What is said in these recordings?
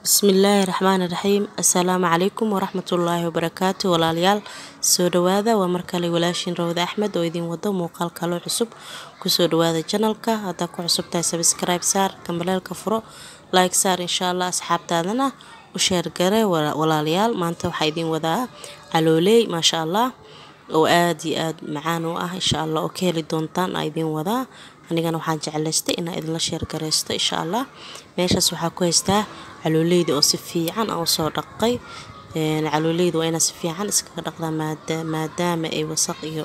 Bismillaahi Raxmaani Raxiim. Assalaamu calaykum waraxmatullaahi wabarakaatu. Walaalayaal, soo dhawaada. Waa markale walaashiin Rawda Axmed oo idin wado muuqaal kalo cusub. Kusoo dhawaada channelka. Haddaa ku cusub tahay, subscribe saar, gambaleelka furo, like saar, insha Allah asxaabtaadana u share gare. Walaalayaal, maanta waxaa idin wadaa calooley, maasha Allah, oo aad iyo aad macaan u ah, insha Allah, oo ka heli doontaan aa idin wadaa. Anigana waxaan jeclaystay inaa idinla share garaysto, insha Allah. Meeshaas waxaa ku haystaa calooleyda oo si fiican aan usoo dhaqay. Calooleyda waa inaa si fiican iskaga dhaqdaa, maadaama ay wasaq iyo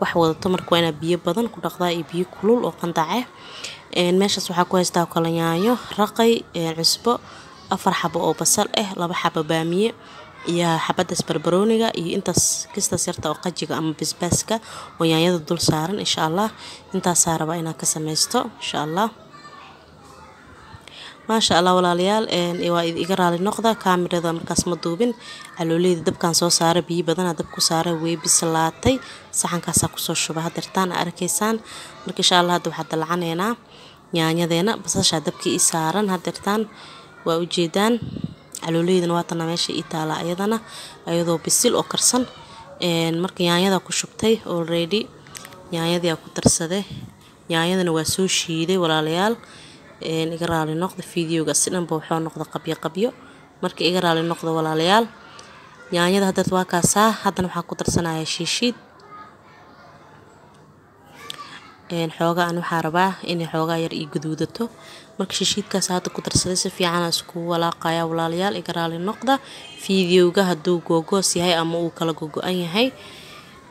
wax wadato. Marka waa inaa biyo badan ku dhaqdaa iyo biyo kulul oo qandace. Meeshaas waxaa ku haystaa kala yaanyo, raqay, cusbo, 4 xabo oo basal ah, 2 xabo baamiye iyo xabadaas barbarooniga iyo intaas kistaas yarta oo qajiga ama basbaaska oo yaanyada dul saaran, insha Allah. Intaasaa rabaa inaan ka sameysto, insha Allah. Maasha Allah, walaalayaal, waa iga raali noqda, kaamirada markaas ma duubin. Calooleyda dabkaan soo saaray, biyo badanaa dab ku saaray, way bislaatay. Saxankaasaa kusoo shuba hadeertaan arkaysaan. Marka insha Allah hadda waxaa dalcaneynaa yaanyadeena. Basashaa dabkii ii saaran hadeertaan, waa ujeedaan. Calooleydana waa tana meesha ii taala, ayadana ayadoo bisil oo karsan. Marka yaanyada ku shubtay already, yaanyadii ku darsaday, yaanyadana waa soo shiiday. Walaalayaal, iga raali noqda, videoga si dhanba wuxuu noqda qabyo qabyo, marka iga raali noqda, walaalayaal. Yaanyada hadda waa kaasaa. Haddana waxaan ku darsanayaa shiishiid xoogaa. An waxaa rabaa inay xoogaa yar ii guduudato. Marka shishiidkaas hadda ku darsaday, si fiican iskugu walaaqaya. Walaalayaal, iga raali noqda videoga hadduu googoos yahay ama uu kala gogo-an yahay.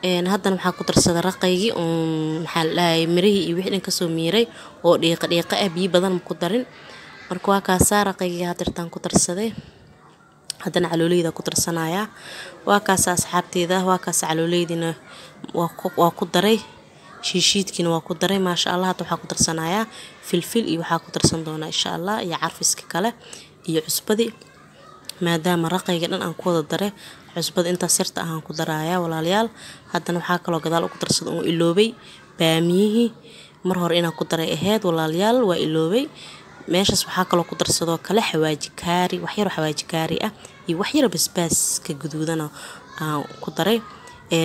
Haddana waxaa ku darsaday raqaygii uun, maxaa la dhahayay, mirihii iyo wixii dhan kasoo miiray oo dhiiqa dhiiqa ah. Biyo badan ma ku darin. Marka waa kaasaa raqaygii hadeertaan ku darsaday. Haddana calooleyda ku darsanayaa. Waa kaasa, asxaabteeda, waa kaasa. Calooleydina waa ku daray, shiishiidkiina waa ku daray, maasha Allah. Hadda waxaa ku darsanayaa filfil iyo waxaa ku darsan doonaa, insha Allah, iyo carfiska kale iyo cusbadii. Maadaama raqayga dhan aan ku wada daray cusbada, intaas yarta ahaan ku darayaa, walaalayaal. Haddana waxaa kaloo gadaal ugu darsada oo iloobay baamiyihii. Mar hore inaan ku daray ahayd, walaalayaal, waa iloobay. Meeshaas waxaa kaloo ku darsadoo kale xawaaji kaari, waxyaro xawaaji kaari ah iyo waxyaro basbaaska guduudana aan ku daray.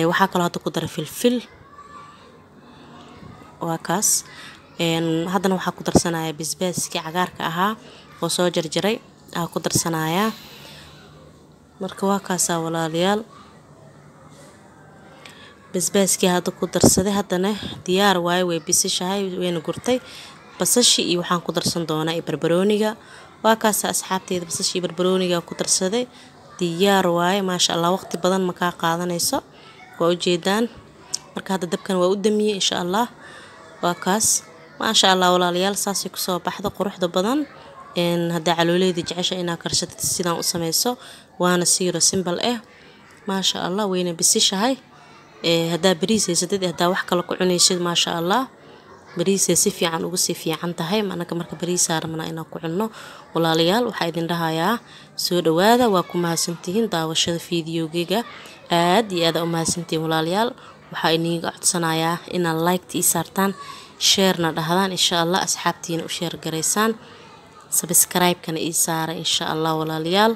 Waxaa kaloo hadda ku daray filfil, waa kaas. Haddana waxaa ku darsanayaa basbaaskii cagaarka ahaa oo soo jarjaray aa ku darsanayaa. Marka waa kaasaa, walaalayaal, basbaaskii hadda ku darsaday. Haddana diyaar waaye, way bisishahay, wayna gurtay. Basashii iyo waxaan ku darsan doonaa iyo barbarooniga. Waa kaasa, asxaabteeda, basashii iyo barbarooniga ku darsaday. Diyaar waaye, maasha Allah. Waqti badan ma kaa qaadanayso, waa ujeedaan. Marka hadda dabkan waa u damiyey, insha Allah. Waa kaas, maasha Allah, walaalayaal. Saasay kusoo baxda quruxda badan. Haddaa calooleyda jecesha inaa karsatid, sidaan u sameyso, waana siiro simple ah, maasha Allah, wayna bisishahay. Haddaa bariis haysatid, haddaa wax kale ku cunaysid, maasha Allah, bariisay si fiican ugu sii fiican tahay. Anaga marka bariisaa rabnaa inaan ku cunno. Walaalayaal, waxaa idin dhahayaa soo dhawaada. Waa ku mahadsantihiin daawashada videogeyga, aad iyo aad u mahadsantihiin, walaalayaal. Waxaa iniga codsanayaa inaad like ii saartaan, sharena dhahdaan, insha Allah, asxaabtiina u share garaysaan, subscribe-kana ii saara, insha Allah. Walaalayaal,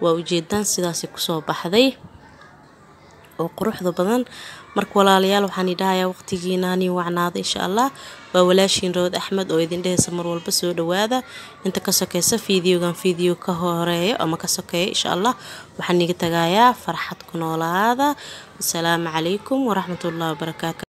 waa ujeedaan sidaasay kusoo baxday oo quruxda badan. Marka walaalayaal, waxaan idhahayaa waqtigiina hani wacnaada, insha Allah. Waa walaashiin Rood Axmed oo idin dhehaysa mar walba soo dhawaada. Inta ka sokeysa videogan video ka horeeyo ama ka sokeeya, insha Allah, waxaan iga tagayaa farxad ku noolaada. Wasalaamu calaykum waraxmatullahi wabarakaatu.